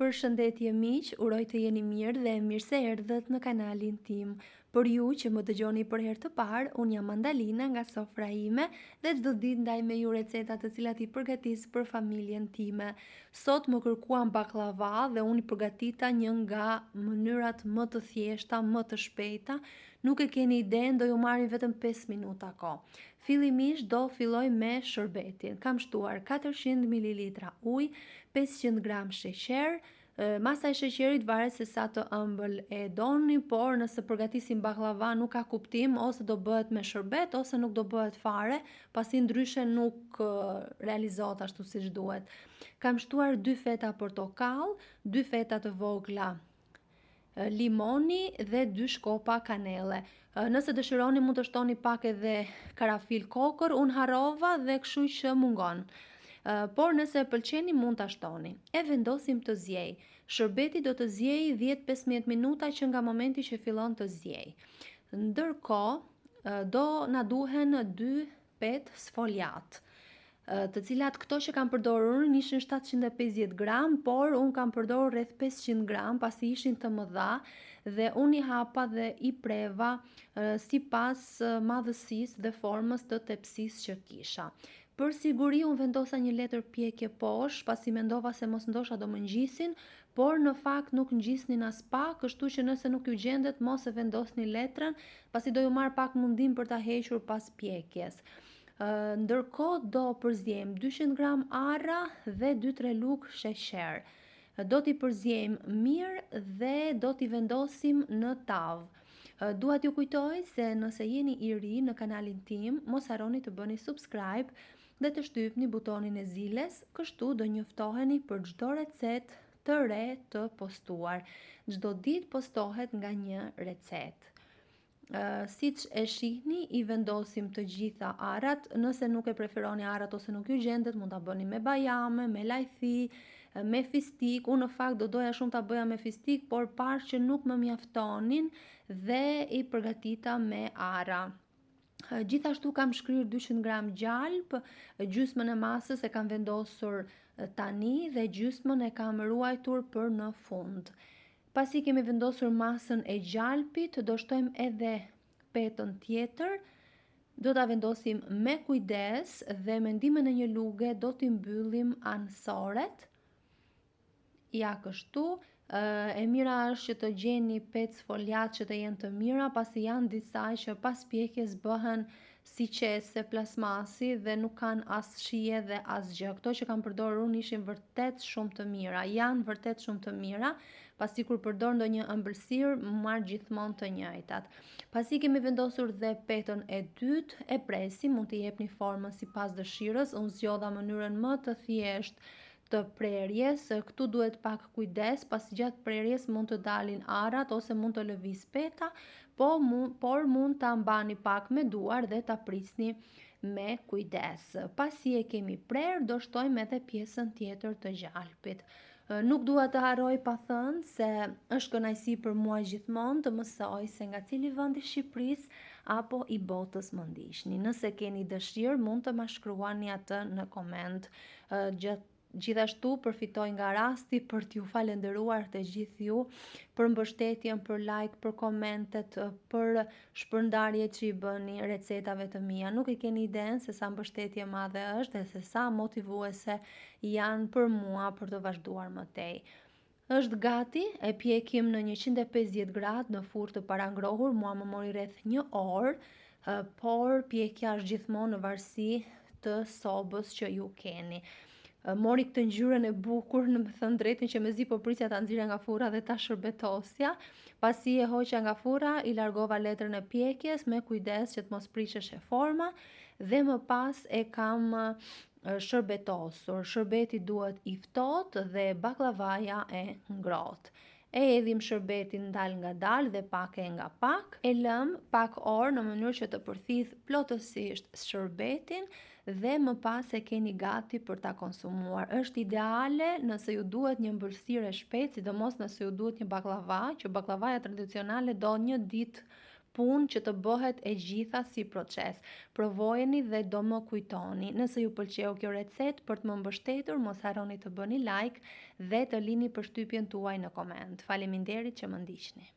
Përshëndetje miq, uroj të jeni mirë dhe mirë se erdhët në kanalin tim. Për ju që më dëgjoni për herë të parë, unë jam Mandalina nga sofra ime dhe çdo ditë ndaj me ju receta të cilat i përgatis për familjen time. Sot më kërkuan bakllava dhe unë i përgatita një nga mënyrat më të thjeshta, më të shpejta. Nuk e keni idenë, do ju marrin vetëm 5 minuta kohë. Fillimisht do filloj me shërbetin. Kam shtuar 400 ml ujë, 500 gram sheqer, Masa e sheqerit varet se sa të ëmbël e doni, por nëse përgatisim bakllava nuk ka kuptim ose do bëhet me shërbet ose nuk do bëhet fare, pasi ndryshe nuk realizohet ashtu siç duhet. Kam shtuar 2 feta portokall, 2 feta të vogla limoni dhe 2 shkopa kanelle. Nëse dëshironi mund të shtoni pak edhe karafil kokërr, unë harrova dhe kështu që mungon. Por nëse e pëlqeni mund ta shtoni. E vendosim të ziejë. Shërbeti do të ziejë 10-15 minuta që nga momenti që fillon të ziejë. Ndërkohë, do na duhen 2 petë sfoliatë të cilat këto që kam përdorur unë ishin 750 gram, por unë kam përdorur rreth 500 gram pasi ishin të mëdha dhe unë i hapa dhe i preva sipas madhësisë dhe formës të tepsisë që kisha. Për siguri unë vendosa një letër pjekje poshtë, pasi mendova se mos ndoshta do më ngjisin, por në fakt nuk ngjisnin aspak, kështu që nëse nuk ju gjendet mos e vendosni letrën, pasi do ju marrë pak mundim për ta hequr pas pjekjes. Ndërkohë do përziejmë 200 gram arra dhe 2-3 lugë sheqer. Do t'i përziejmë mirë dhe do t'i vendosim në tavë. Dua t'ju kujtoj se nëse jeni i ri në kanalin tim, mos harroni të bëni subscribe dhe të shtypni butonin e ziles, kështu do njoftoheni për çdo recetë të re të postuar. Çdo ditë postohet nga një recetë. Siç e shihni, i vendosim të gjitha arrat. Nëse nuk e preferoni arrat ose nuk ju gjendet, mund ta bëni me bajame, me lajthi, me fistik. Unë në fakt do doja shumë ta bëja me fistik, por pashë që nuk më mjaftonin dhe i përgatita me arra. Gjithashtu kam shkrirë 200 gram gjalpë, gjysmën e masës e kam vendosur tani dhe gjysmën e kam ruajtur për në fund. Pasi kemi vendosur masën e gjalpit, do shtojmë edhe petën tjetër, do ta vendosim me kujdes dhe me ndihmën e një luge do t'i mbyllim anësoret. Ja kështu, e mira është që të gjeni petë sfoliatë që të jenë të mira, pasi janë disa që pas pjekjes bëhen si qese plasmasi dhe nuk kanë as shije dhe asgjë. Këto që kam përdorur unë ishin vërtet shumë të mira, janë vërtet shumë të mira, pasi kur përdor ndonjë ëmbëlsirë marr gjithmonë të njëjtat. Pasi kemi vendosur dhe petën e dytë, e presim, mund t'i jepni formën sipas dëshirës, unë zgjodha mënyrën më të thjeshtë të prerjes, këtu duhet pak kujdes, pasi gjatë prerjes mund të dalin arrat ose mund të lëvizë peta, po por mund ta mbani pak me duar dhe ta prisni me kujdes. Pasi e kemi prerë, do shtojmë edhe pjesën tjetër të gjalpit. Nuk dua të harroj pa thënë se është kënaqësi për mua gjithmonë të mësoj se nga cili vend i Shqipërisë apo i botës më ndiqni. Nëse keni dëshirë, mund të ma shkruani atë në koment. Gjithashtu përfitoj nga rasti për t'ju falenderuar të gjithë ju për mbështetjen, për like, për komentet, për shpërndarjet që i bëni recetave të mia. Nuk e keni idenë se sa mbështetje e madhe është dhe se sa motivuese janë për mua për të vazhduar më tej. Është gati, e pjekim në 150 gradë në furrë të parangrohur, mua më mori rreth një orë, por pjekja është gjithmonë në varësi të sobës që ju keni. Mori këtë ngjyrën e bukur, me thënë të drejtën që mezi po prisja ta nxirrja nga furra dhe ta shërbetosja. Pasi e hoqa nga furra, i largova letrën e pjekjes me kujdes që të mos prisheshe forma dhe më pas e kam shërbetosur. Shërbeti duhet i ftohtë dhe bakllavaja e ngrohtë. E hedhim shërbetin dalëngadalë dhe pak e nga pak. E lëmë pak orë në mënyrë që të përthithë plotësisht shërbetin dhe më pas e keni gati për ta konsumuar. Është ideale nëse ju duhet një ëmbëlsirë e shpejtë, sidomos nëse ju duhet një bakllava, që bakllavaja tradicionale do një ditë punë që të bëhet e gjitha si proces. Provojeni dhe do më kujtoni. Nëse ju pëlqeu kjo recetë, për të më mbështetur, mos harroni të bëni like dhe të lini përshtypjen tuaj në koment. Faleminderit që më ndiqni.